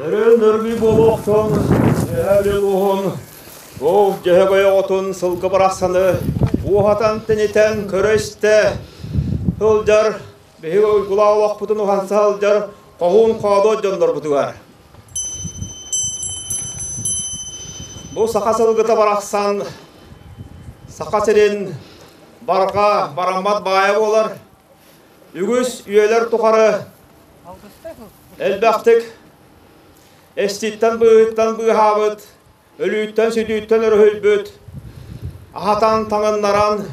Нөрүн нөргүй буолуохтун, эһэли уһун, Ол дьөһөгөй оҕотун сылгы барахсаны уоһатан-тэнитэн көрө-истэ сылдьар, биһиги уйгулаах олохпутун уһанса сылдьар хоһуун-хоодуот дьоннорбутугар. Бу саха сылгыта барахсан Саха сирин барҕа бараммат баайа буолар. Үгүс үйэлэр тухары элбэхтик эстииттэн быыһыттан быыһаабыт өлүүттэн-сүтүүттэн өрүһүйбүт, аһатан таҥыннаран,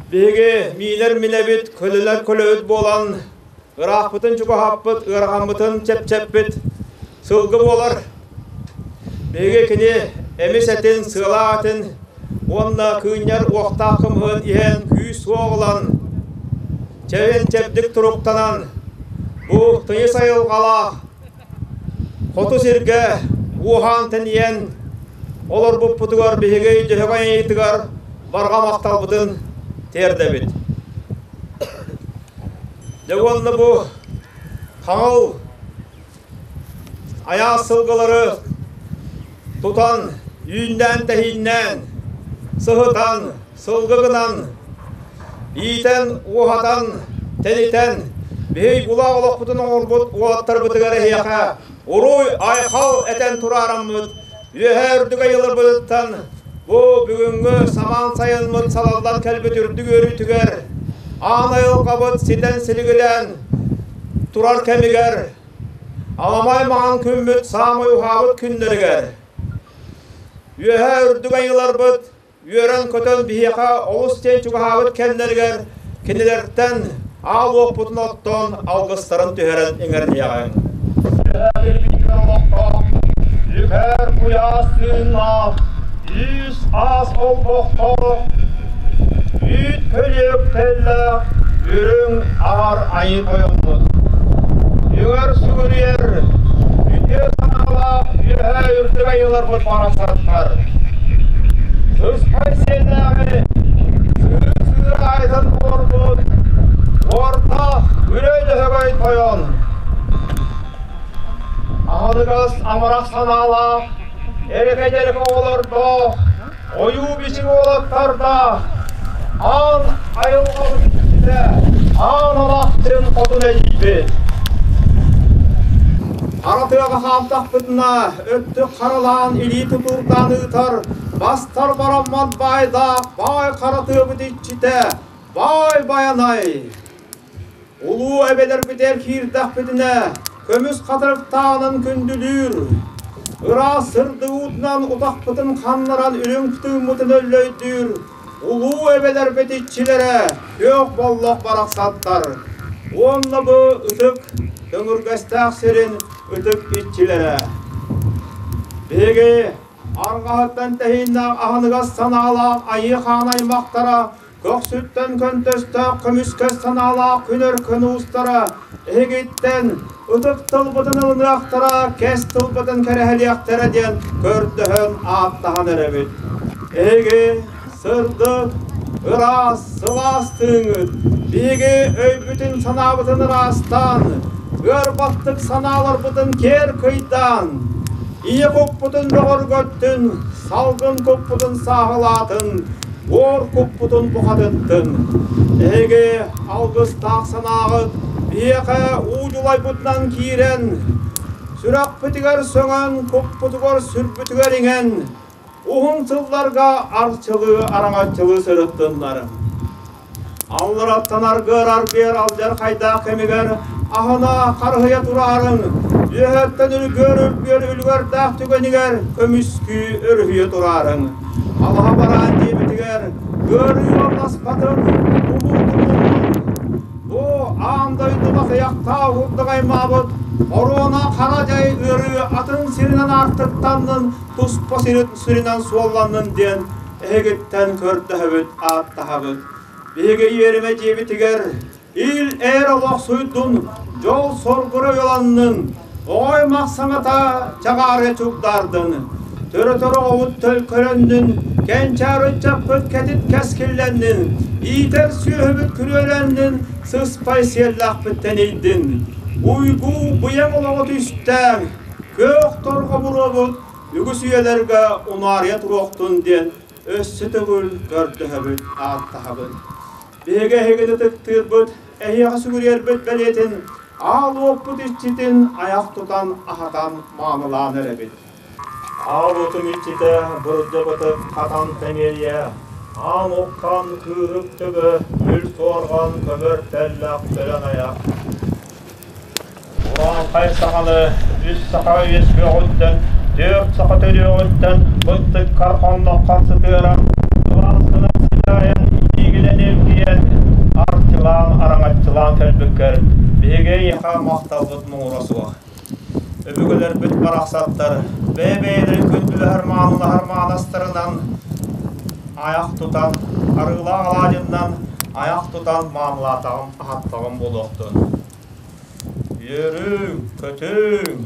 биһиги миинэр минэбит, көлөнөр көлөбүт буолан, ыраахпытын чугаһаппыт, ыарахаммытын чэпчэппит сылгы буолар. Биһиги кини эмис этин, сыалаах этин уонна кыынньар уохтаах кымыһын иһэн күүс-уох ылан, чэбин чэбдик туруктанан, бу тыйыс айылҕалаах Хоту сиргэ уоһаан-тэнийэн олорбуппутугар биһиги Дьөһөгөй Айыытыгар барҕа махталбытын тиэрдэбит. Дьэ уонна бу хаҥыл айаас сылгылары тутан, үүннээн-тэһииннээн, сыһытан, сылгы гынан, иитэн, уоһатан, тэнитэн, биһи улаах олохпутун оҥорбут уолаттарбытыгар эһиэхэ уруй-айхал этэн тураараммыт, үөһээ үрдүк айыларбытыттан бу бүгүҥҥү самаан сайыммыт салаллан кэлбит үрдүк үөрүүтүгэр аан айылҕабыт ситэн силигилээн турар кэмигэр аламай маҥан күммүт саамай уһаабыт күннэригэр үөһээ үрдүк айыларбыт үөрэн-көтөн биһиэхэ олус диэн чугаһаабыт кэмнэригэр кинилэртэн аал уоппутун оттон алгыстарын түһэрэн иҥэриниэҕиҥ. Үкэр куйаас тыыннаах, үс аас олбохтоох, үүт көлүөк тэллээх, үрүҥ аар айыы тойоммут. Үгэр сүгүрүйэр, үтүө санаалаах үөһээ үрдүк айыыларбыт барахсаттар. Сыспай сиэннээҕи сыыр-сыыр аайытын олорбут уордаах Үрэй Дьөһөгөй тойон аһыныгас амарах санаалаах эрэкэ-дьэрэкэ оҕолордоох ойуу-бичик уолаттардаах аан айылҕабыт иччитэ аан алахчын хотун эдьиийбит Хара тыаҕа хаамтахпытына өттүк харалаан илии тутуурдаан ыытар бастар бараммат баайдаах баай хара тыабыт иччитэ баай Байанай Улуу эбэлэрбитигэр киирдэхпитинэ, көмүс хатырыктааҕынан күндүлүүр, ыраас сырдык уутунан утахпытын ханнаран үрүҥ тыыммытын өллөйдүүр улуу эбэлэрбит иччилэрэ күөх боллох барахсаттар уонна бу ытык төҥүргэстээх сирин ытык иччилэрэ. Биһиги арҕаһыттан тэһииннээх аһыныгас санаалаах айыы хаан аймахтара Көхсүттэн көнтөстөөх көмүскэс санаалаах күн өркөн уустара эһигиттэн ытык тылбытын ылыныахтара, кэс тылбытын кэрэһэлиэхтэрэ диэн көрдөһөн ааттаһан эрэбит. Эһиги сырдык, ыраас, сылаас тыыҥыт, биһиги өйбүтүн-санаабытын ыраастаан, ыарбаттык санааларбытын киэр кыйдаан, ийэ куппутун бөҕөргөттүн, салгын куппутун сааһылаатын, буор куппутун бухатыттын. Эһиги алгыстаах санааҕыт биһиэхэ уу дьулайбытынан киирэн, сүрэхпитигэр сөҥөн, куппутугар сүрбүтүгэр иҥэн, уһун сылларга арчылыы араҥаччылыы сырыттыннар. Аллараттан аргыар аргыар алдьархайдаах кэмигэр аһына харыһыйа тураарын, Үөһэттэн үргүөр-үргүөр үлүгэрдээх түгэнигэр көмүскүү өрүһүйэ тураарыҥ. Алаһа бараан диэбитигэр ыарыы уордаспатын, умултумуллун. Бу аан дойдуга тайахтаах урдук аймаабыт хоруона хара дьай ыарыы атын сиринэн аартыктаннын, туспа сиринэн суолланнын диэн эһигиттэн көрдөһөбүт, ааттаһабыт. Биһиги иэримэ дьиэбитигэр Ил-эр олохсуйдун, дьол-соргура уйаланнын, оҕо-аймах саҥата чаҕаарга чугдаардын, төрөтөр оҕобут төлкөлөннүн, кэнчээри ыччаппыт кэтит кэскиллэннин, иитэр сүөһүбүт күрүөлэннин, сыспай сиэллээхпит тэнийдин. Уйгу быйаҥ олоҕу түстээҥ, күөх торҕо буруобут үгүс үйэлэргэ унаарыйа туруохтун диэн өссө төгүл көрдөһөбүт, ааттаһабыт. Биһиги эһигини ытыктыырбыт, эһиэхэ сүгүрүйэрбит бэлиэтин, аал уоппут иччитин айах тутан аһатан маанылаан эрэбит. Аал уотум иччитэ бырдьабытык хатан тэмиэрийэ, аан уххан кыырык төбө, үл суорҕан көмөр тэллэх төлөн айах. Урааҥхай саханы үс саха үөскүөҕүттэн, түөрт саха төрүөҕүттэн быттыккар хонноххор сытыаран, сылааскынан сыдьаайан, илиигинэн илгийэн, арчылаан, араҥаччылаан кэлбиккэр биһиги эйиэхэ махталбыт муҥура суох. Өбүгэлэрбит барахсаттар бэйэ-бэйэлэрин күндүлэһэр маанылаһар маанастарынан айах тутан, арыылаах алаадьыннан айах тутан маанылаатаҕым, аһаттаҕым буолуохтун. Үөрүҥ, көтүҥ,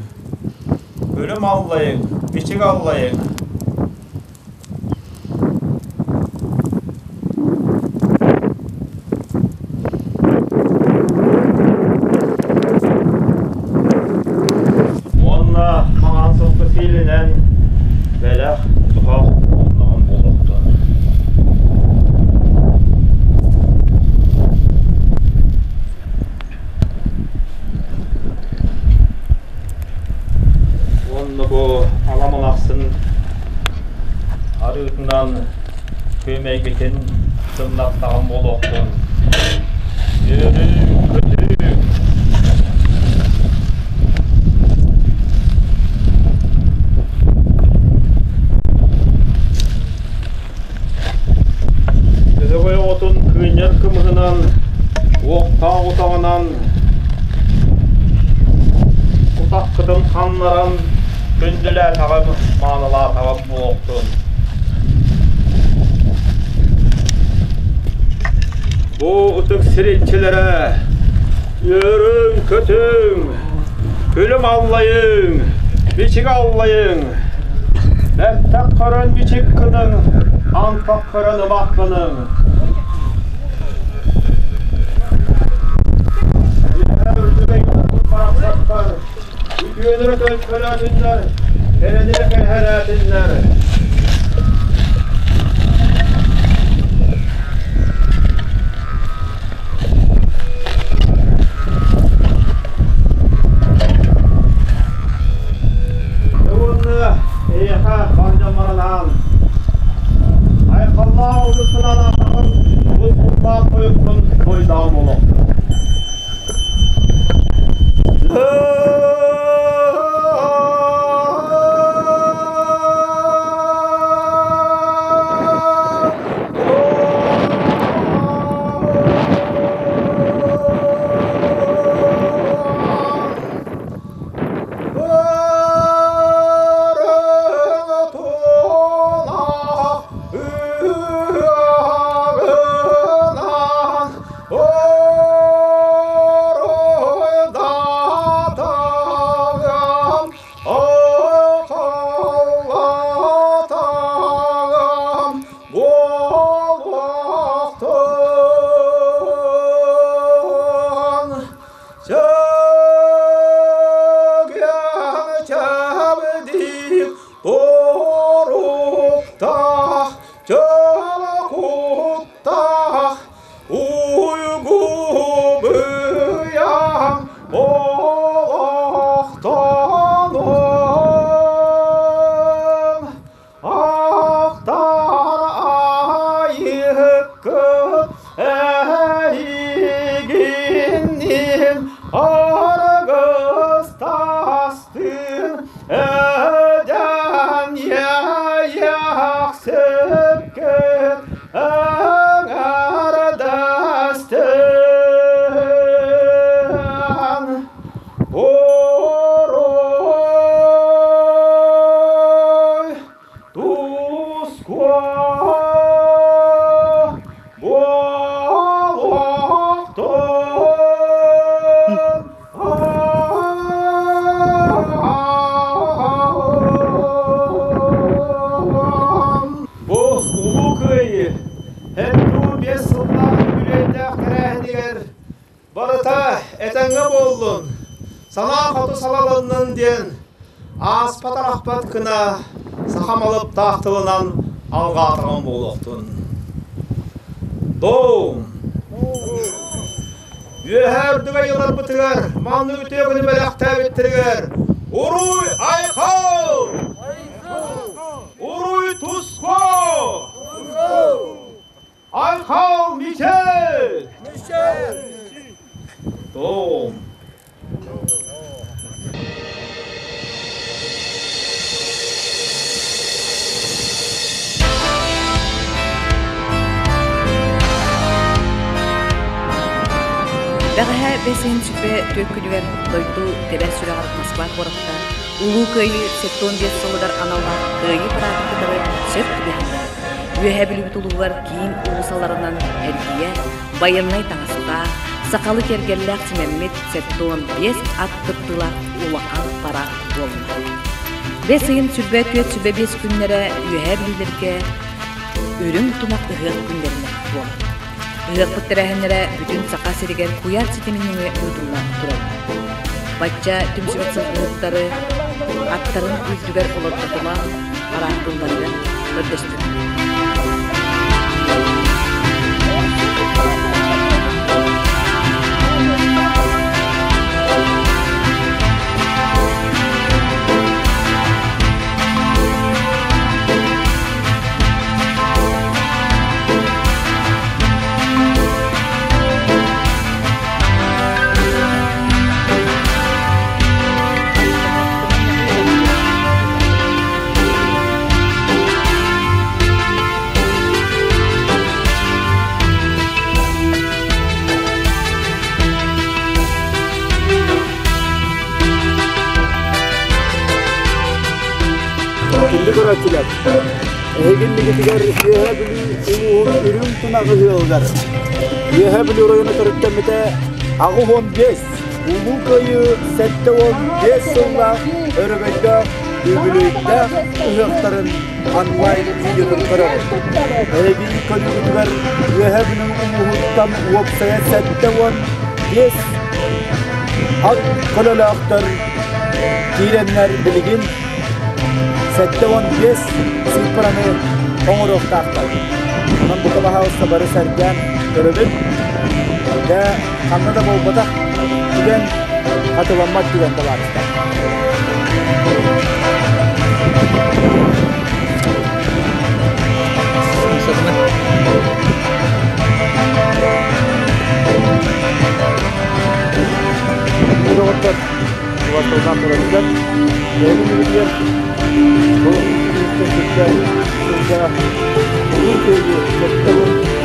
күлүм аллайыҥ, бичик аллайыҥ. Уонна маҥан сылгы сиэлинэн бэлэх туһах уоннаҕын буолуохтун. Уонна бу аламал ахсын арыытынан күөмэйгитин сымнаттаҕым буолуохтун. Үөрүү-көтүү! Өһөгөй оҕотун кыынньар кымыһынан, уохтаах утаҕынан, утаххытын ханнаран күндүлээтэҕим, маанылаатаҕым буолуохтун. Бу ытык сир иччилэрэ үөрүҥ-көтүҥ, күлүм аллайыҥ, бичик аллайыҥ, Бэртэх көрөн бичик гыныҥ, антах көрөн ымах гыныҥ. Үөһээ үрдүгэй барахсаттар, үтүөнү төлкөлөөтүннэр, кэрэни кэһэрээтиннэр. Уонна эйиэхэ бар дьоммор анаан айхаллаах алгыскын анаатаҕын тус-тустаах тойуккун туойдаҕым олохтун. Чолокуттах уйгу быйаҥ олохтонуом Ахтар айыккыт эһигиннин аргыстас. Уруй тускуо буолуохтун! Бу Улуу Кыайыы 75 сыллаах үбүлүөйдээх тэрээһинигэр барыта этэҥҥэ буоллун, санаа хоту салалыннын диэн ааспат-арахпат гына саха малыптаах тылынан алҕаатаҕым буолуохтун. Доом! Үөһээ үрдүгэ йыларбытыгар маннык үтүө күнү бэлэхтээбиттэригэр Уруй Айхал! Уруй Туско! Айхал Мичел! Мичел! Том! Бэҕэһээ бэс ыйын сүпэ түөрт күнүгэр дойду тэбэр сүрэҕэр Москва куоракка Улуу Кыайыы 75 сылыгар аналлаах Кыайыы параатын кытары сөп түбэһиннэрэн, Үөһээ Бүлүүбүт улууһугар киин уулуссаларынан эргийэ, байыаннай таҥастаах, сахалыы киэргэллээх симэммит 75 ат кыттыылаах улахан параат буолла. Бэс ыйын сүрбэ түөрт сүбэ биэс күннэрэ Үөһээ Бүлүүлэргэ үрүҥ тунах ыһыах күннэринэн буолар. Ыһыахпыт тэрээһиннэрэ бүтүн Саха сиригэр куйаар ситимин нөҥүө ыытылла тураллар. Бачча түмсүбүт сылгыһыттары аттарын үрдүгэр олордотулаан араартылларыгар көрдөстүлэр. Күндү көрөөччүлэр, эһиги иннигитигэр Үөһээ Бүлүү улууһун үрүҥ тунах ыһыаҕыгар Үөһээ Бүлүү оройуона төрүттэммитэ 85, Улуу Кыайыы 75 сыллаах өрөгөйдөөх үбүлүөйдээх ыһыахтарын онлайн видеотун көрөҕүт. Эһиги көрүүгүтүгэр Үөһээ Бүлүү улууһуттан уопсайа 75 ат көлөлөөхтөр киирэннэр билигин 75 сыыппараны оҥоруохтаахтар. Онон бука баһаалыста бары сэргээн көрөбүт. Дьэ, ханна да буолбатах түгэн хатыламмат түгэн табаарыстар. Доҕоттор, Убастылаах көрөбүлэр, бэйэбит үлүгэр бу күнүттэн сылга Улуу Кыайыы сэттэ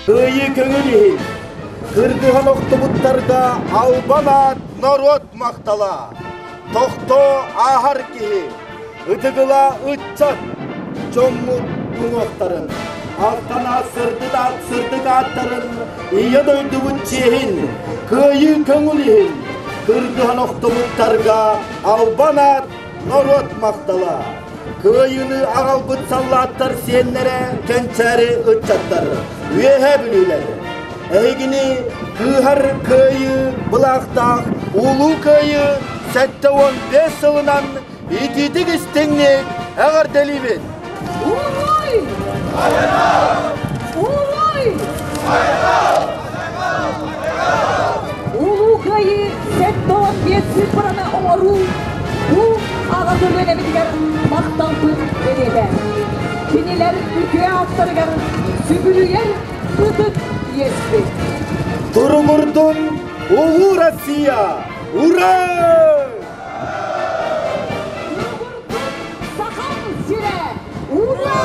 Кыайыы көҥүл иһин, кыргыһан охтубуттарга албан аат норуот махтала, тохтоо ааһар киһи, ытыгыла ыччат дьоммут уҥуохтарын, алтан сырдык аат сырдык ааттарын, Ийэ дойдубут чиэһин, кыайыы көҥүл иһин, кыргыһан охтубуттарга албан аат норуот махтала. Кыайыыны аҕалбыт саллааттар сиэннэрэ кэнчээри ыччаттар, Үөһээ Бүлүүлэр. Эһигини кыыһар кыайыы былаахтаах Улуу Кыайыы 75 сылынан итиитик истиҥник эҕэрдэлиибит! Уруй! Уруй! Улуу Кыайыы 75 цифраны оҥоруу бу аҕа көлүөнэбитигэр махталбыт бэлиэтэ. Кинилэр үтүө ааттарыгар сүгүрүйэр ытык иэспит. Туругурдун Улуу Россия! Ура! Туругурдун Сахам сирэ! Ура!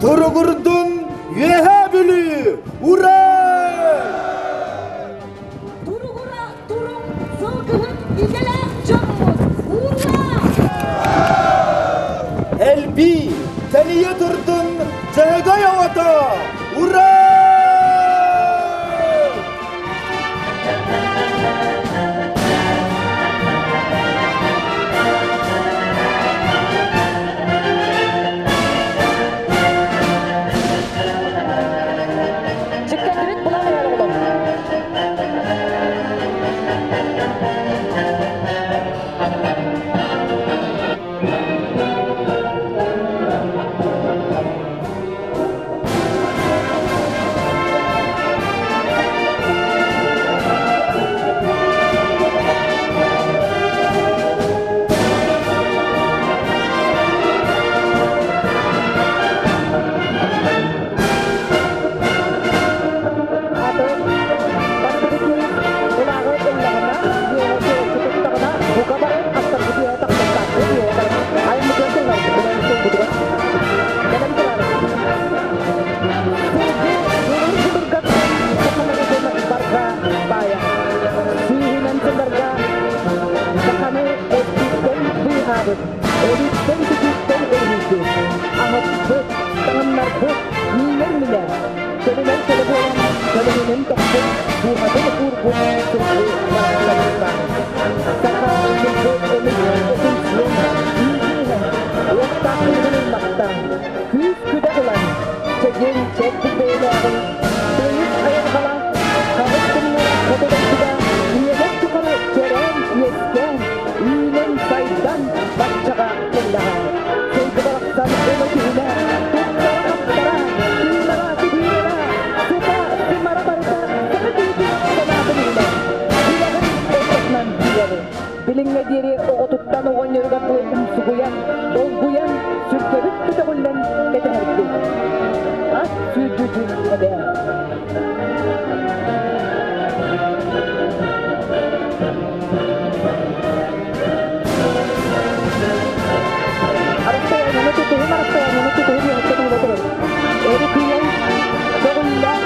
Туругурдун Үөһээ Бүлүү! Ура! Туругура туруҥ сылгыһыт идэлээх дьоммут! Ура! Элбии, тэнийэ турдун Дьөһөгөй оҕото! Ура! Чиккэттибит булан иһэр оҕолор. Аты бастакы улааҕы ыллаҕына, туттаҕына, бука бары аттарбыт үөһэ тахсыахтаахпыт, үөһэ баран айыммытыгар тылларбытынан тылбытыгар кэлэн турар. Сылгы былыр-былыргаттан саха норуотун барҕа баайа. Сүүһүнэн сылларга саханы эппиттэн быыһаабыт, өлүүттэн-сүтүүттэн өрүһүйбүт, аһаппыт, таҥыннарбыт, миинэр минэ, көлүнэр көлө буолан көлөһүнүн тохпут, дууһатын уурбут сылгы барахсаннар. Саха сылгы эмис этин сиэн, үүтүн иһэн, уохтаах тылын ыллахтаан, күүс-күдэх ылан, чэгиэн чэбдик бэйэлээҕин, тыйыс айылҕалаах хаҕыс тымныылаах хоту дойдуга үйэлэр тухары төрөөн, үөскээн, үүнэн-сайдан баччаҕа кэллэҕэ. Сылгы барахсан өҥө-дьүһүнэ, туттара-хаптара, тыынара-тыбыырара, сыта-сымара барыта саха киһитин санаатын иһинэн, сүрэҕин ортотунан киирэри. Билиҥҥэ диэри оҕотуттан оҕонньоругар дылы умсугуйан, долгуйан, сүргэбит көтөҕүллэн кэтэһэрбит. Ас сүүрдүүтүн эбээ. Арастайаанньаны тутуһун, арастайаанньаны тутуһун үөһэттэн уула турар. Өрүкүйэн, көҕүллээх,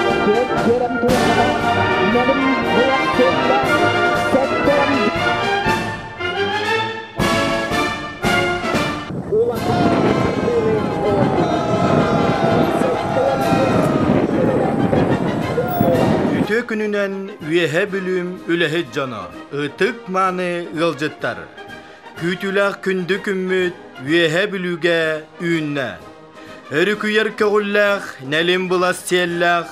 күөрэм туруохаҕа, нэлим буйах күөллээх, сэттэрэм улахан хардыыны оҥордулар. Үтүө күнүнэн Үөһээ Бүлүүм үлэһит дьоно, ытык-мааны ыалдьыттар! Күүтүүлээх күндү күммүт Үөһээ Бүлүүгэ үүннэ. Өрүкүйэр көҕүллээх, нэлим былас сиэллээх,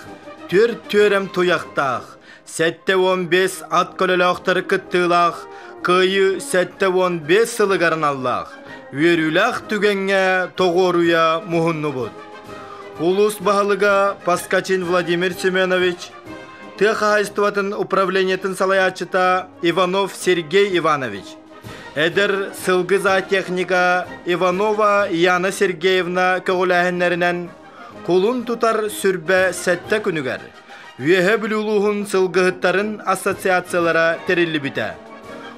түөрт түөрэм туйахтаах, 75 ат көлөлөөхтөр кыттыылаах Кыайыы 75 сылыгар аналлаах үөрүүлээх түгэҥҥэ тоҕуоруйа муһуннубут. Улуус баһылыга Паскачин Владимир Семенович, тыа хаһаайыстыбатын управлениетын салайааччыта Иванов Сергей Иванович, эдэр сылгы зоотехника Иванова Яна Сергеевна көҕүлээһиннэринэн кулун тутар сүрбэ сэттэ күнүгэр Үөһээ Бүлүү улууһун сылгыһыттарын ассоциациялара тэриллибитэ.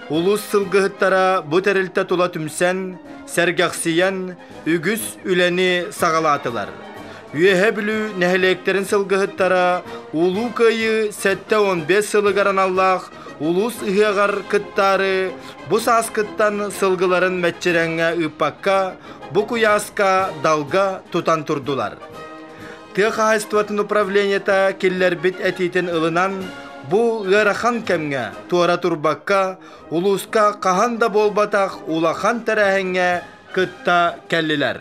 Улуус сылгыһыттара бу тэрилтэ тула түмсэн, сэргэхсийэн, үгүс үлэни саҕалаатылар. Үөһэ Бүлүү нэһилиэктэрин сылгыһыттара Улуу Кыайыы 75 сылыгар аналлаах улуус ыһыаҕар кыттаары бу сааскыттан сылгыларын мэччирэҥҥэ ыыппакка бу куйааска далга тутан турдулар. Тыа хаһаайыстыбатын управлениета киллэрбит этиитин ылынан бу ыарахан кэмҥэ туора турбакка улууска хаһан да буолбатах улахан тэрээһиҥҥэ кытта кэллилэр.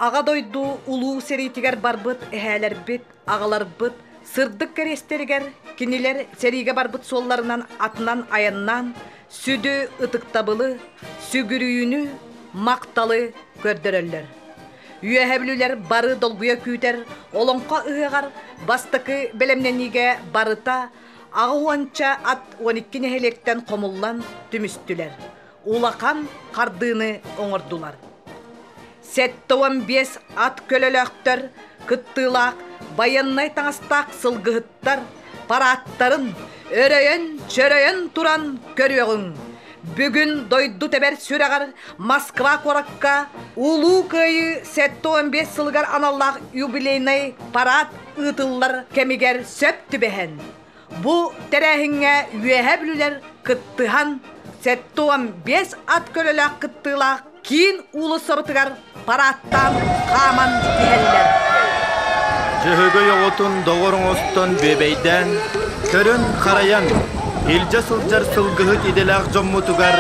Аҕа дойду улуу сэриитигэр барбыт эһээлэрбит, аҕаларбыт сырдык кэриэстэригэр кинилэр сэриигэ барбыт суолларынан атынан айаннаан сүдү ытыктабылы, сүгүрүйүүнү, махталы көрдөрөллөр. Үөһэ Бүлүүлэр бары долгуйа күүтэр Олоҥхо ыһыаҕар бастакы бэлэмнэниигэ барыта аҕа уонча ат 12 нэһилиэктэн хомуллан түмүстүлэр. Улахан хардыыны оҥордулар. 75 ат көлөлөөхтөр кыттыылаах байыаннай таҥастаах сылгыһыттар парааттарын өрөйөн-чөрөйөн туран көрүөҕүҥ. Бүгүн дойду тэбэр сүрэҕэр Москва куоракка Улуу Кыайыы 75 сылыгар аналлаах юбилейнай парад ыытыллар кэмигэр сөп түбэһэн, Бу тэрээһиҥҥэ Үөһээ Бүлүүлэр кыттыһан 75 ат көлөлөөх кыттыылаах киин уулуссабытыгар парааттаан хааман иһэллэр. Дьөһөгөй оҕотун доҕор оҥостон бүөбэйдээн, көрөн-харайан, илдьэ сылдьар сылгыһыт идэлээх дьоммутугар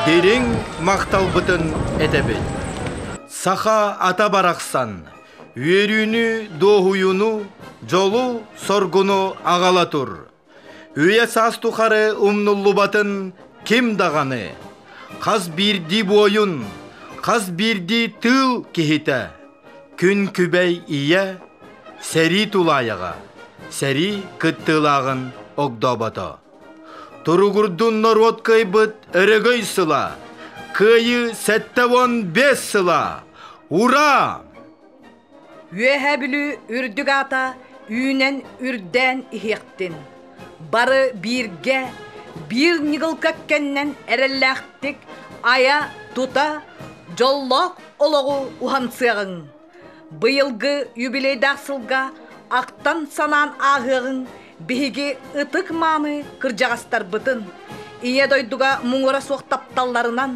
дириҥ махталбытын этэбит. Саха ата барахсан Үөрүүнү, дуоһуйууну, дьолу, соргуну аҕала тур. Үйэ саас тухары умнуллубатын ким даҕаны. Хас биирдии буойун, хас биирдии тыыл киһитэ, күн күбэй ийэ, сэрии тулаайаҕа, сэрии кыттыылааҕын огдообото. Туругурдун норуот кыайбыт өрөгөй сыла, Кыайыы 75 сыла! Ура! Үөһээ Бүлүү үрдүк аата үүнэн үрдээн иһиэхтин. Бары бииргэ, биир ньыгыл кэннэн эрэллээхтик айа-тута, дьоллоох олоҕу уһансыаҕыҥ. Быйылгы юбилейдаах сылга ахтан-санаан ааһыаҕыҥ биһиги ытык-мааны кырдьаҕастарбытын, Ийэ дойдуга муҥура суох тапталларынан,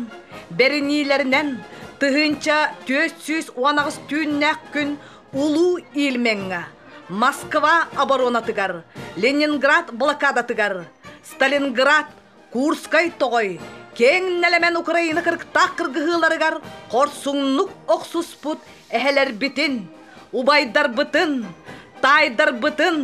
бэриниилэринэн 1418 түүннээх күн Улуу Ильмеҥҥа, Москва оборонатыгар, Ленинград блокадатыгар, Сталинград Курскай тоҕой киэҥ нэлэмэн Украина кырыктаах кыргыһыыларыгар хорсуннук охсуспут эһэлэрбитин, убайдарбытын, таайдарбытын,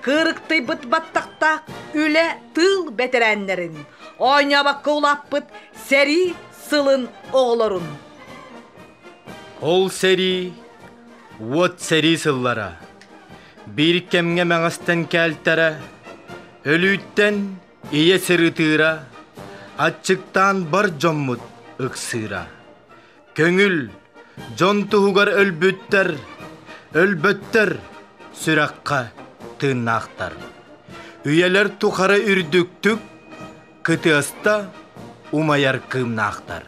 кыырыктыйбыт баттахтаах үлэ тыыл бэтэрээннэрин, оонньообокко улааппыт сэрии сылын оҕолорун. Ол сэрии, уот сэрии сыллара. Биир кэмҥэ мэҥэстэн кээлтэрэ, өлүүттэн Ийэ сир ытыыра, аччыктаан бар дьоммут ыксыыра. Көҥүл, дьон туһугар өлбүттэр, өлбөттөр, сүрэххэ тыыннаахтар. Үйэлэр тухары үрдүктүк кытыаста умайар кыымнаахтар.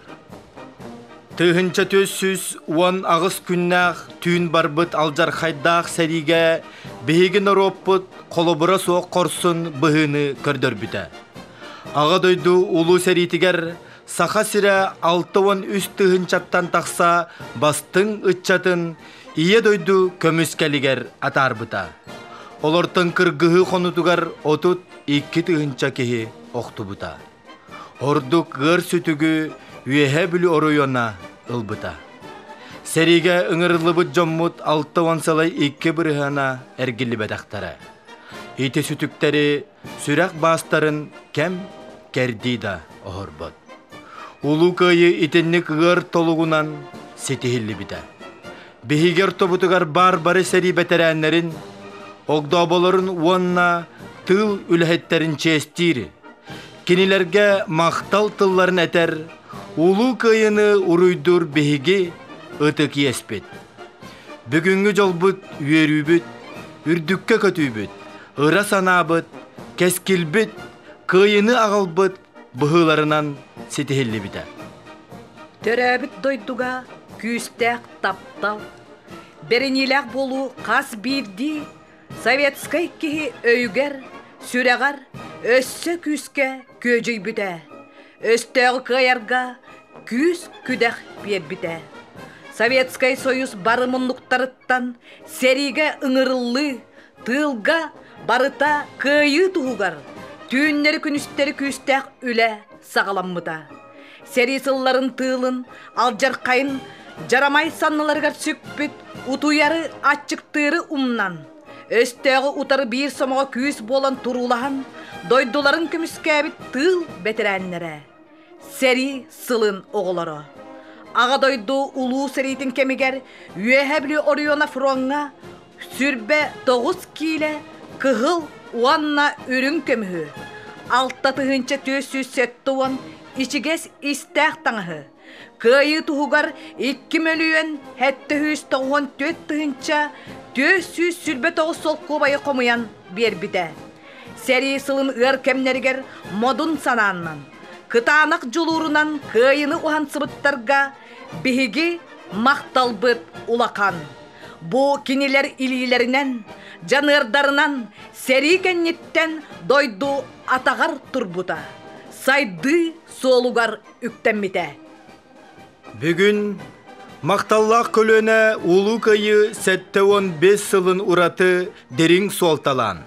1418 күннээх түүн барбыт алдьархайдаах сэриигэ биһиги норуоппут холобура суох хорсун быһыыны көрдөрбүтэ. Аҕа дойду Улуу сэриитигэр Саха сирэ 63 тыһыынчаттан тахса бастыҥ ыччатын Ийэ дойду көмүскэлигэр атаарбыта. Олортон кыргыһыы хонутугар 32 тыһыынча киһи охтубута. Ордук ыар сүтүгү Үөһээ Бүлүү оройуона ылбыта. Сэриигэ ыҥырыллыбыт дьоммут 60 сылай икки бырыһыана эргиллибэтэхтэрэ. Ити сүтүктэри сүрэх баастарын кэм кэрдии да оһорбот. Улуу Кыайыы итинник ыар толугунан ситиһиллибитэ. Биһиги ортобутугар баар бары сэрии бэтэрээннэрин, огдооболорун уонна тыыл үлэһиттэрин чиэстиир, кинилэргэ махтал тылларын этэр Улуу Кыайыыны уруйдуур биһиги ытык иэспит. Бүгүҥҥү дьолбут үөрүүбүт, үрдүккэ көтүүбүт, ыра санаабыт, кэскилбит, кыайыыны аҕалбыт быһыыларынан ситиһиллибитэ. Төрөөбүт дойдуга күүстээх таптал, бэриниилээх буолуу хас биирдии советскай киһи өйүгэр, сүрэҕэр өссө күүскэ күөдьүйбүтэ, өстөөҕү кыайарга күүс-күдэх биэрбитэ. Советскай Союз бары муннуктарыттан сэриигэ ыҥырыллыы, тыылга барыта кыайыы туһугар түүннэри-күнүстэри күүстээх үлэ саҕаламмыта. Сэрии сылларын тыылын, алдьархайын дьарамай санныларыгар сүкпүт утуйары, аччыктыыры умнан, өстөөҕү утары биир сомоҕо күүс буолан туруулаһан, дойдуларын көмүскээбит тыыл бэтэрээннэрэ, сэрии сылын оҕолоро. Аҕа дойду улуу сэриитин кэмигэр Үөһээ Бүлүү оройуона фроҥҥа 29 киилэ кыһыл уонна үрүҥ көмүһү, 6470 ичигэс истээх таҥаһы, Кыайыы туһугар 2 мөлүйүөн 794 тыһыынча 429 солкуобайы хомуйан биэрбитэ. Сэрии сылын ыар кэмнэригэр модун санааннан, кытаанах дьулуурунан кыайыыны уһансыбыттарга биһиги махталбыт улахан. Бу кинилэр илиилэринэн, дьаныардарынан сэрии кэнниттэн дойду атаҕар турбута, сайдыы суолугар үктэммитэ. Бүгүн махталлаах көлүөнэ Улуу Кыайыы 75 сылын ураты дириҥ суолталаан,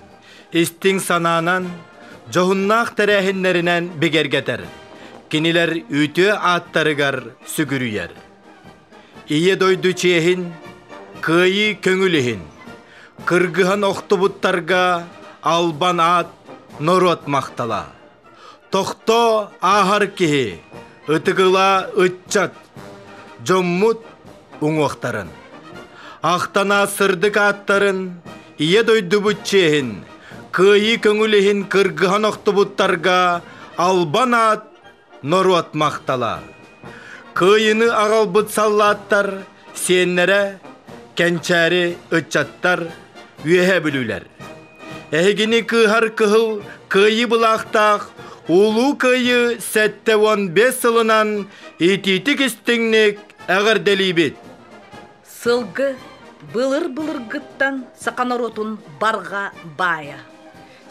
истиҥ санаанан, дьоһуннаах тэрээһиннэринэн бигэргэтэр, кинилэр үтүө ааттарыгар сүгүрүйэр. Ийэ дойду чиэһин, кыайыы көҥүл иһин, кыргыһан охтубуттарга албан аат норуот махтала. Тохтоо ааһар киһи, ытыгыла ыччат, дьоммут уҥуохтарын. Ахтана сырдык ааттарын, ийэ дойдубут чиэһин, кыайыы көҥүл иһин кыргыһан охтубуттарга албан аат норуот махтала. Кыайыны аҕалбыт саллааттар сиэннэрэ, кэнчээри ыччаттар, үөһэ бүлүүлэр. Эһигини кыыһар кыһыл кыайыы былаахтаах Улуу Кыайыы 75 сылынан итиитик истиҥник эҕэрдэлиибит! Сылгы былыр-былыргыттан саха норуотун барҕа баайа.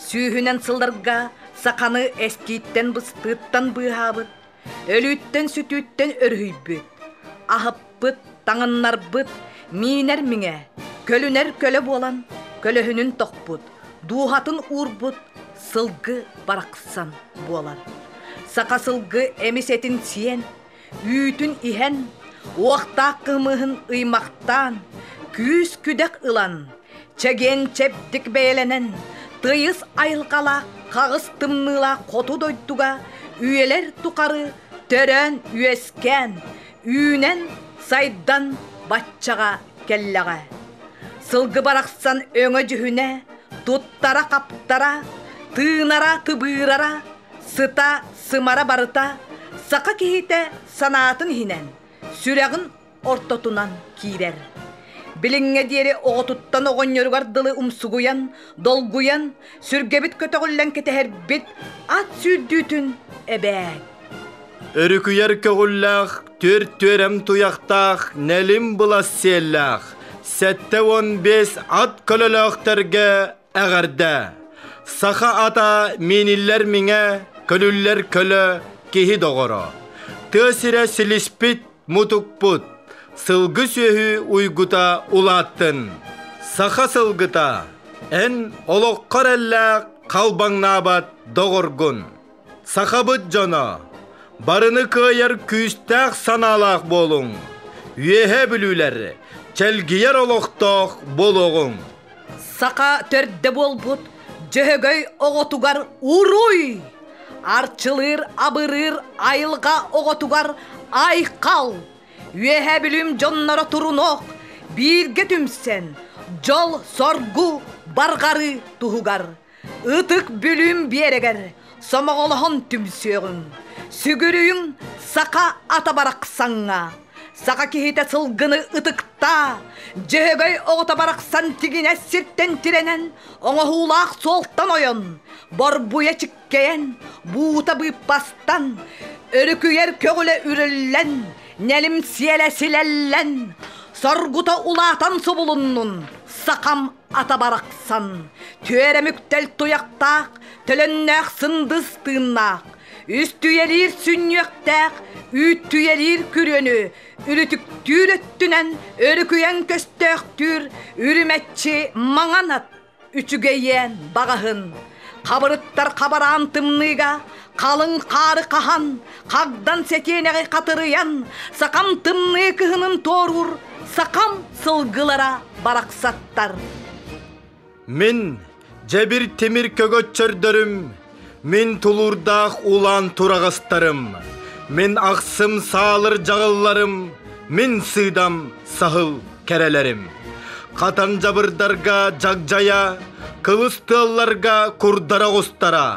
Сүүһүнэн сылларга саханы эстииттэн-быстыыттан быыһаабыт, өлүүттэн-сүтүүттэн өрүһүйбүт, аһыппыт, таҥыннарбыт, миинэр миҥэ, көлүнэр көлө буолан көлөһүнүн тохпут, дууһатын уурбут сылгы барахсан буолар. Саха сылгы эмис этин сиэн, үүтүн иһэн, уохтаах кымыһын ыймахтаан, күүс-күдэх ылан, чэгиэн-чэбдик бэйэлэнэн, тыйыс айылҕалаах хаҕыс тымныылаах хоту дойдуга үйэлэр тухары төрөөн-үөскээн, үүнэн-сайдан баччаҕа кэллэҕэ. Сылгы барахсан өҥө-дьүһүнэ, туттара-хаптара, тыынара-тыбыырара, сыта сымара барыта саха киһитэ санаатын иһинэн, сүрэҕин ортотунан киирэр. Билиҥҥэ диэри оҕотуттан оҕонньоругар дылы умсугуйан, долгуйан, сүргэбит көтөҕүллэн кэтэһэрбит ат сүүрдүүтүн эбээт. Өрүкүйэр көҕүллээх, түөрт түөрэм туйахтаах, нэлим былас сиэллээх, 75 ат көлөлөөхтөргө Эҕэрдэ! Саха ата мииниллэр миҥэ, көлүллэр көлө, киһи доҕоро. Тыа сирэ силиспит, мутукпут, сылгы сүөһү уйгута улааттын. Саха сылгыта, эн олоххор эллээх халбаҥнаабат доҕоргун. Сахабыт дьоно, барыны кыайар күүстээх санаалаах буолуҥ. Үөһээ Бүлүүлэр, чэлгийэр олохтоох буолуоҕуҥ. Саха төрдө буолбут Дьөһөгөй оҕотугар уруй! Арчылыыр, абырыыр айылҕа оҕотугар айхал! Үөһээ Бүлүүм дьонноро турунуох, бииргэ түмсэн, дьол-соргу барҕарыы туһугар Ытык Бүлүүм биэрэгэр сомоҕолоһон түмсүөҕүҥ, сүгүрүйүҥ саха ата барахсаҥҥа. Саха киһитэ сылгыны ытыктаа, Дьөһөгөй оҕото барахсан тигинэс сиртэн тирэнэн, оҥоһуулаах суолтан ойон, борбуйа чиккэйэн, буута быыппастан, өрүкүйэр көҕүлэ үрүллэн, нэлим сиэлэ силэллэн, Соргута улаатан субулуннун, сахам ата барахсан. Түөрэм үктэл туйахтаах, төлөннөөх сындыс тыыннаах. Үс түйэлиир сүнньүөхтээх, үүт түйэлиир күрүөнү, үлүтүктүүр өттүнэн өрүкүйэн көстөөхтүүр үрүмэччи маҥан ат үчүгэйиэн баҕаһын. Хабырыттар хабараан тымныыга халыҥ хаары хаһан, хагдан сэтиэнэҕи хатырыйан, сахам тымныы кыһынын туоруур сахам сылгылара барахсаттар. Мин дьэбир тимир көгөччөрдөрүм, мин тулуурдаах улаан тураҕастарым, мин ахсым саалыр дьаҕылларым, мин сыыдам саһыл кэрэлэрим. Хатан дьабырдарга дьагдьайа, кылыс тыалларга курдара оҕустара,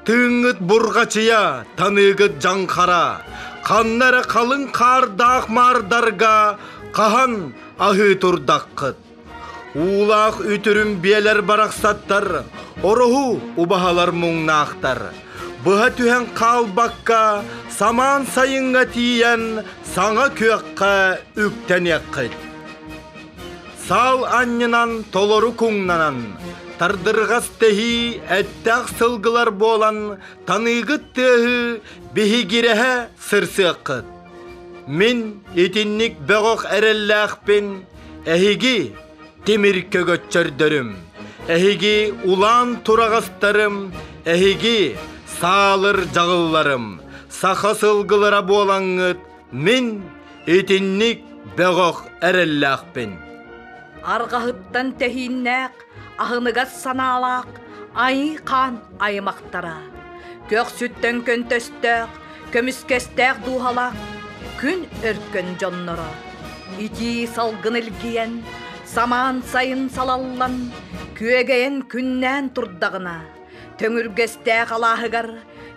тыыҥҥыт бурҕачыйа, таныыгыт дьаҥхара, ханна эрэ халыҥ хаардаах маардарга хаһан аһыы турдаххыт. Уулаах үтүрүм биэлэр барахсаттар, ороһу убаһалар муҥнаахтар. Быһа түһэн хаалбакка, самаан сайыҥҥа тиийэн, саҥа күөххэ үктэниэххит. Саал анньынан толору куҥнанан, тардырҕас тэһии эттээх сылгылар буолан, таныыгыт тыаһы биһигирэһэ сырсыаххыт. Мин итинник бөҕөх эрэллээхпин, Эһиги тимир көгөччөрдөрүм, эһиги улаан тураҕастарым, эһиги саалыр дьаҕылларым, саха сылгылара буолаҥҥыт мин итинник бөҕөх эрэллээхпин. Арҕаһыттан тэһииннээх, аһыныгас санаалаах айыы-хаан аймахтара, көхсүттэн көнтөстөөх, көмүскэстээх дууһалаах күн өркөн дьонноро итии салгын илгийэн, самаан сайын салаллан, күөгэйэн күннээн турдаҕына, төҥүргэстээх алааһыгар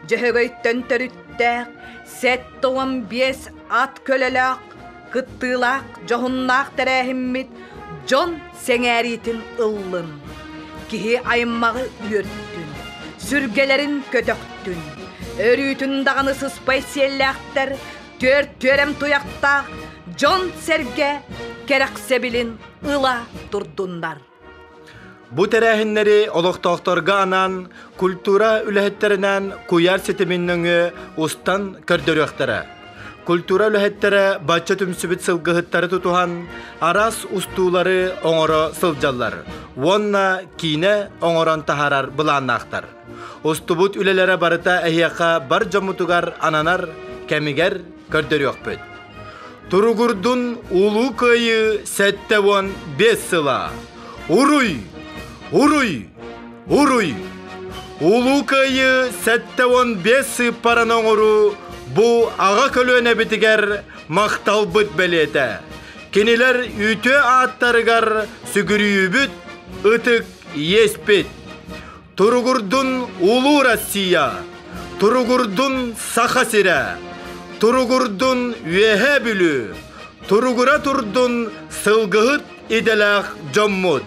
Дьөһөгөйтөн төрүттээх 75 ат көлөлөөх, кыттыылаах дьоһуннаах тэрээһиммит дьон сэҥээриитин ыллын, киһи аймаҕы үөртүн, сүргэлэрин көтөхтүн, өрүүтүн даҕаны сыспай сиэллээхтэр түөрт түөрэм туйахтаах дьон-сэргэ кэрэхсэбилин ыла турдуннар. Бу тэрээһиннэри олохтоохторго анаан культура үлэһиттэринэн куйаар ситимин нөҥүө устан көрдөрүөхтэрэ. Культура үлэһиттэрэ бачча түмсүбүт сылгыһыттары тутуһан араас устуулары оҥоро сылдьаллар уонна киинэ оҥорон таһаарар былааннаахтар. Устубут үлэлэрэ барыта эһиэхэ бар дьоммутугар ананар кэмигэр көрдөрүөхпүт. Туругурдун Улуу Кыайыы 75 сыла! Уруй! Уруй! Уруй! Улуу Кыайыы 75 сыыппараны оҥоруу бу аҕа көлүөнэбитигэр махталбыт бэлиэтэ. Кинилэр үтүө ааттарыгар сүгүрүйүүбүт, ытык иэспит. Туругурдун Улуу Россия! Туругурдун Саха сирэ! Туругурдун Үөһээ Бүлүү! Туругура турдун сылгыһыт идэлээх дьоммут!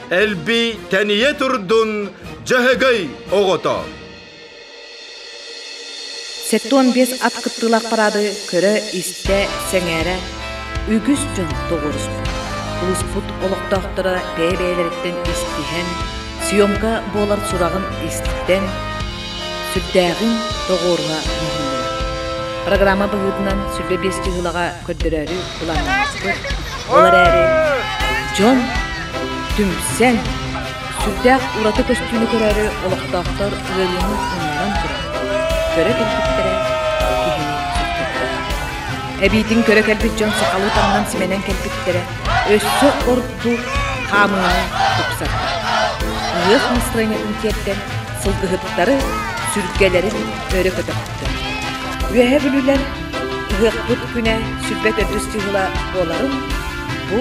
Элбий тэнийэ турдун Дьөһөгөй оҕото! 75 ат кыттыылаах параады көрө-истэ, сэҥээрэ үгүс дьон тоҕуоруспут. Улууспут олохтоохторо бэйэ-бэйэлэриттэн истиһэн, съемка буолар сураҕын истэн, сүрдээҕин тоҕуоруһа муһуннулар. Программа быһыытынан 25 чыһылаҕа көрдөрөөрү былааннаабыппыт. Ол эрээри дьон түмсэн, Сүрдээх ураты көстүүнү көрөөрү олохтоохтор ыарыыны умнан туран, көрө кэлбиттэрэ киһини сөхтөрдө. Эбиитин көрө кэлбит дьон сахалыы таҥнан симэнэн кэлбиттэрэ өссө ордук хаамыыны тупсарда. Ыһыах настроениетын тиэрдэн сылгыһыттары сүргэлэрин өрө көтөхтө. Үөһэ Бүлүүлэр ыһыахпыт күнэ сүрбэ төрдүс чыһыла буоларын бу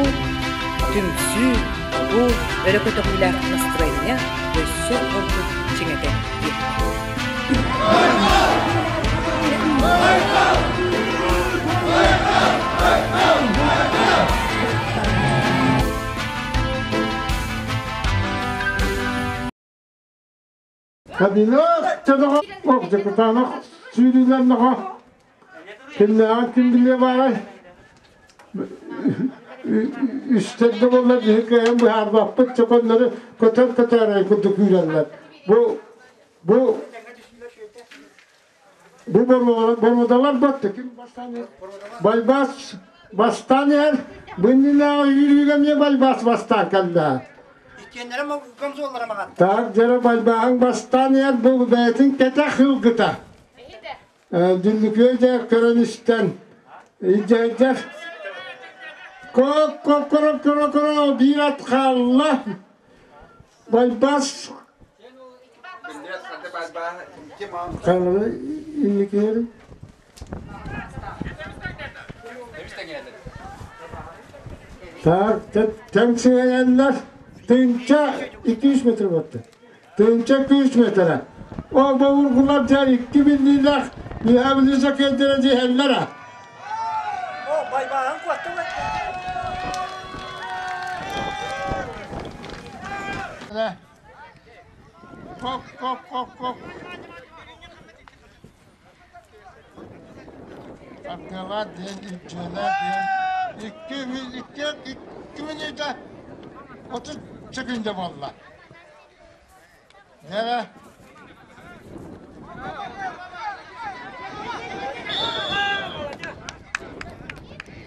түмсүү Бу өрө көтөҕүүлээх настроение өссө ордук чиҥэтэн биэрдэ. Кабинет чадаҕа дьокутаанах сүүрүүлэннэҕэ кимнээҕин ким билиэ баарай? Үстэргэ буолла биһи кыайан быһаарбаппыт, чоконнору көтөр көтөөрөй курдук үүрэллэр. Бу бу бу боруодалар батты ким бастаан Байбаас бастаан иһэр бу иннинээҕи үүрүүгэ эмиэ Байбаас бастаан кэллэ. Иккиэннэрэ комсуоллара маҕан. Так дьэрэ Байбааһыҥ бастаан иһэр бу бэйэтин кэтэх ылгыта. Дүллүкүө дьэ көрөн истэн илдьэйдэр Коп-коп-коро-коро-коро биир ат хаалла. Байбас Хаалары инникиэр Так, тэҥ сыһыйаллар. Тыынча 200 метр батты. Тыынча 200 метрэ. Ол бовургулар дьэ икки биллиилээх үөһэ билиисэ киэрдэрэ дьиһэллэр а. О, байбааһын куотта Коп, коп, коп, коп. Ардыалаат диэн, илдьиэлээх диэн икки икки икки мүнүүтэ 30 секунда буолла. Дьэ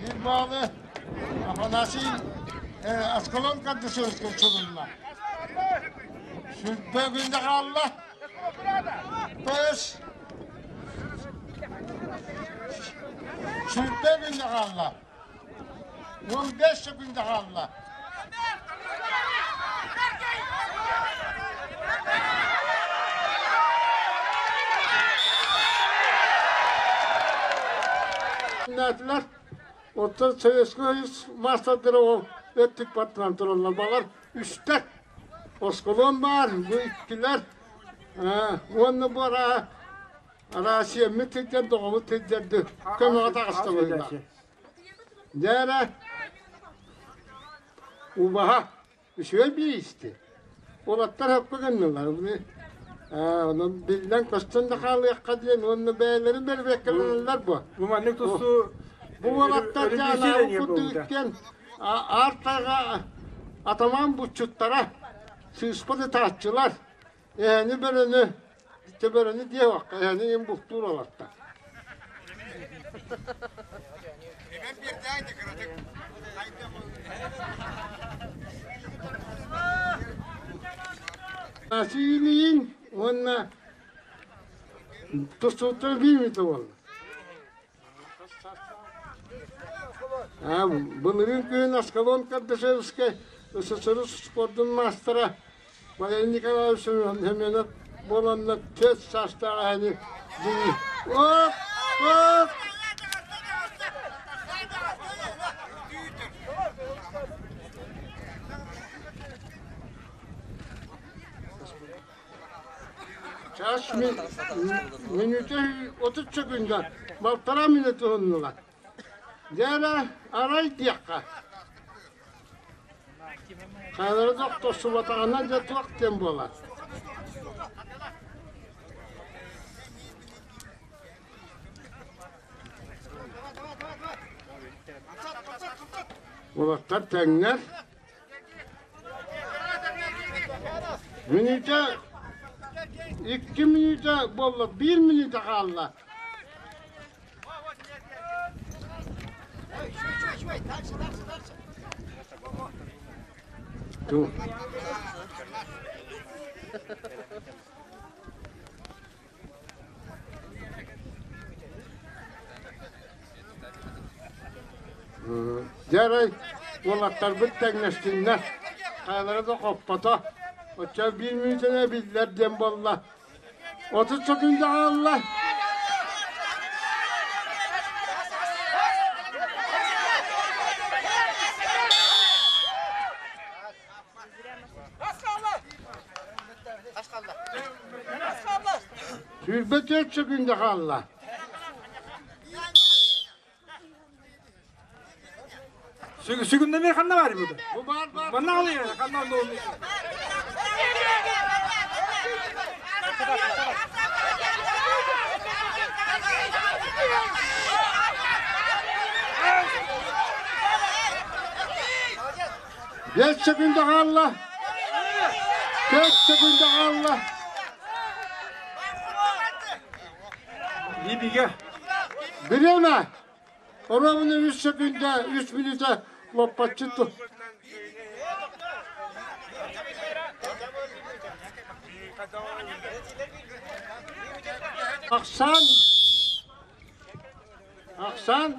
Биир баалы Афанасий Аскалон Кардашевскай сурулла. Сүрбэ күндэ хаалла. Пес Сүүрбэ күндэ хаалла. 15 секунда хаалла. Нэтилэр оттон Советский Союз маастардара ол өттүк баттынан тураллар. Балар үстэр. Осколон баар, бу иккилэр. Уонна бу араа Араасыйаммыт сылдьар, доҕобут сылдьарды көмөҕө таҕыста быһыылаах. Дьэ эрэ, убаһа үчүгэй бииристи. Уолаттар хөппө гыннылар. Онон биллэн көстөн да хаалыахха диэн уонна бэйэлэрин бэрбиэккэлэнэллэр бу. Бу маннык тустуу Бу уолаттар дьаалаабыт курдук иккиэн аар тайҕа атамаан буччуттара, сыыспат ытааччылар, эһэни бөрөнү Төбөрөнү диэххэ, эһэни им бултуур олорто. Василийин уонна тустууттар биир буолла. Былырыын күһүн Аскалон Кардашевскай СССР спордун маастара Валерий Николаевич Семенов буоланнар 4 саастаах эһэни дьиҥи Оп! Оп! Час мүнүүтэ 30 секунда, балтараа мүнүүтэ уһуннулар. Дьэ эрэ, арай диэххэ. Хайалара да охтосубатаҕына дьэ туох диэн буолар. Уолаттар тэҥнэр. Мүнүүтэ икки мүнүүтэ буолла, биир мүнүүтэ хаалла. Дьэ арай уолаттарбыт тэҥнэстиннэр, хайалара да хоппото. Оччо биир мүнүүтэнэ биллэр диэн буолла. 30 секунда хаалла. 24 секунда хаалла. Сүгүннэмир ханна бар бу? Бу бар бар. Манна алыйар, ханна онно. 5 секунда хаалла. 4 секунда хаалла. Либиге. Бириэмэ. Оруобуна 3 секунда, 3 мүнүүтэ лоппаччы Ахсаан Ахсаан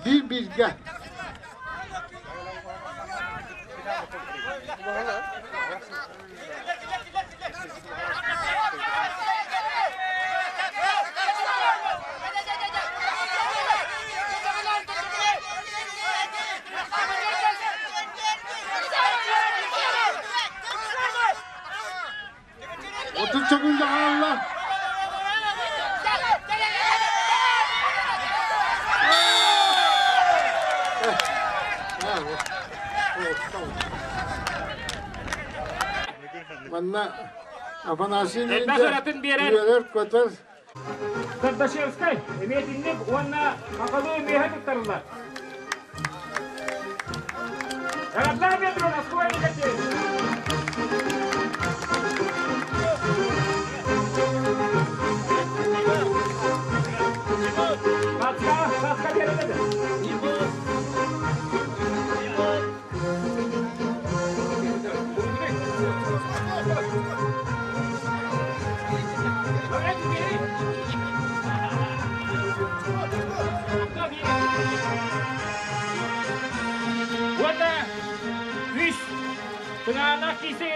биир бииргэ 30 секунда хаалла. Манна Афанасий үөрэр көтөр. Кардашевскай эмиэтинник уонна сахалыы миэхэ туттарыллар. Ярослав Петров, Москва Катка, катка бериледі. Уонна үс тыҥаанах киси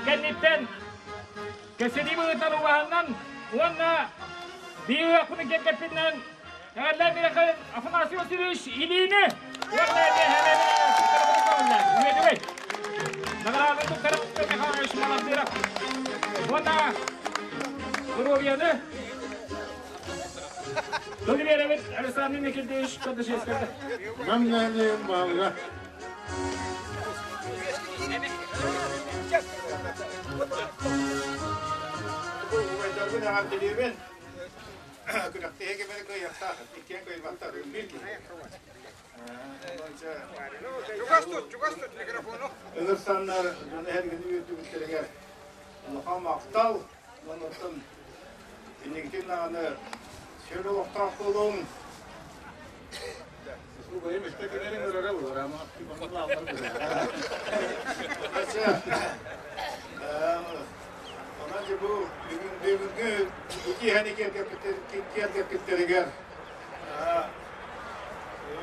кэнниттэн кэсини быһыытынан убаһаннан уонна биир ыахпыны кэргэппинэн эҕэрдэ миэхэ Афанасий Васильевич илиини уонна үөдүгэй наҕарааданы туттарар Михайлович Маландыров уонна доруобуйаны Тыл биэрэбит Александр Никитич Кардашевскайга. Нам нэһилиэгин баһылыга. Убайдарбын эҕэрдэлиибин. Күрэхтэһии кэмигэр кыайыахтаах, иккиэн кыайбаттар, биир киһи. Чугас тут, чугас тут микрофону. Ылырсаннар дьону эһэргини үөрдүбүттэригэр улахан махтал. Онуттан инникитин даҕаны сүр олохтоох буолуҥ. Онон бу бүгүн бүгүҥҥү бу киэһэни киэргэппиттэригэр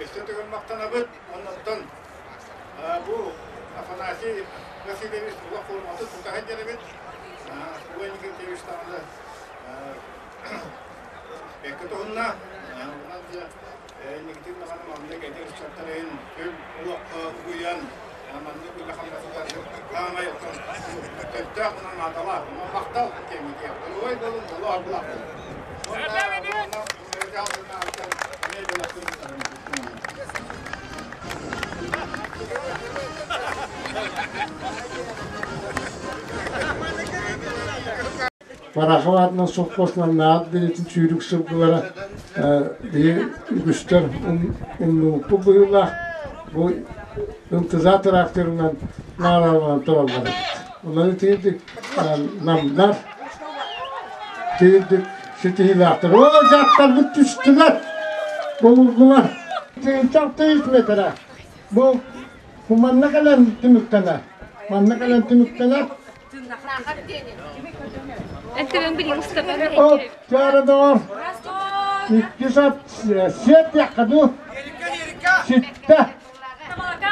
өссө төгүл махтанабыт. Оннуттан бу Афанасий Васильевич олох форматын тута сылдьар эбит. Уой Никитевич даҕаны бэккэ туһунна. Онон дьэ инникитин даҕаны маннык эдэр ыччаттарын үл олоххо угуйан маннык үлэ хамнасытар хаамай оттон сөптөөх уонна наадалаах. Онон махтал кэмитиэ. Ой болун боло арбылах. Барахов аатынан совхозунан наат билитин сүүрүк сылгылара биһи үгүстэр умнубуппут быһыылаах бу ынтызаа тракторынан наараланан тураллар эбит. Онон итиирдик намнар тиирдик ситиһиилээхтэр. Ол дьахтарбыт түстүлэр, булгулар. Тыынчах тыйыс метрэ. Бу бу манна кэлэн түмүктэнэр. Манна кэлэн түмүктэнэр. Ол чара доҕор. Икки сат сиэт диэххэ дуу. Ситтэ.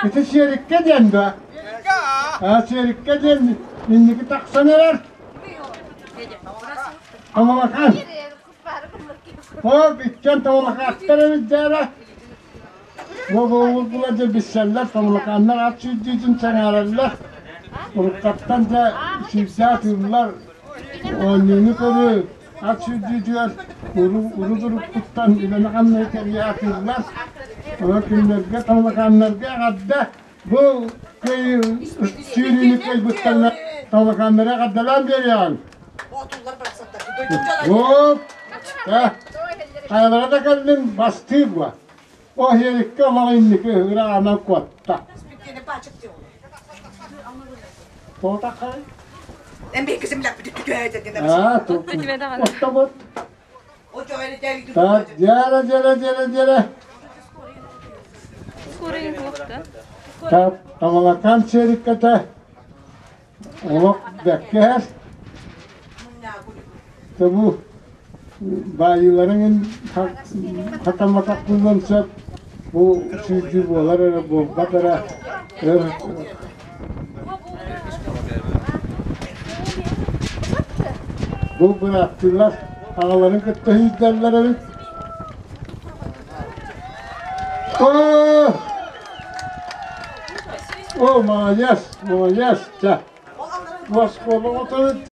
Ити сиэриккэ диэн да. А сиэриккэ диэн инники тахсан эрэр. Тамалакан. Ол иккиэн тамалакааттар эбит дьээра. Буолбулар дьэ билсэллэр, тамалакааннар ат сүүрдүүтүн сэҥээрэллэр. Уруккаттан дьэ сүүрдээ атыыллар. Оонньууну көрүү ат сүүрдүүтүгэр урут-уруккуттан үлэни-хамнаһы тэрийэ атыыллар. Онон кинилэргэ тамалакааннарга эҕэрдэ Бу сүүрүүнү кыайбыттарына талакааннары эҕэрдэлээн биэриэҕиҥ. Оп! Хайалара да кэллин бастыы буо. О хиэриккэ олох инники ыраана куотта. Тоотахай? Аа, Оттобут. Так, дьэрэ, дьэрэ, дьэрэ, дьэрэ. Так, Тамалакаан сиэриккэтэ олох бэккэһэр. Бу баайыыларыҥ хатамматахпынан сөп. Бу сүүрдүү буолар эрэ буолбат эрэ өр Бу бырааттыылар аҕаларын кытта сүүрдэллэр эбит. О! О, молодец, молодец, чэ. Оскуола оторуттан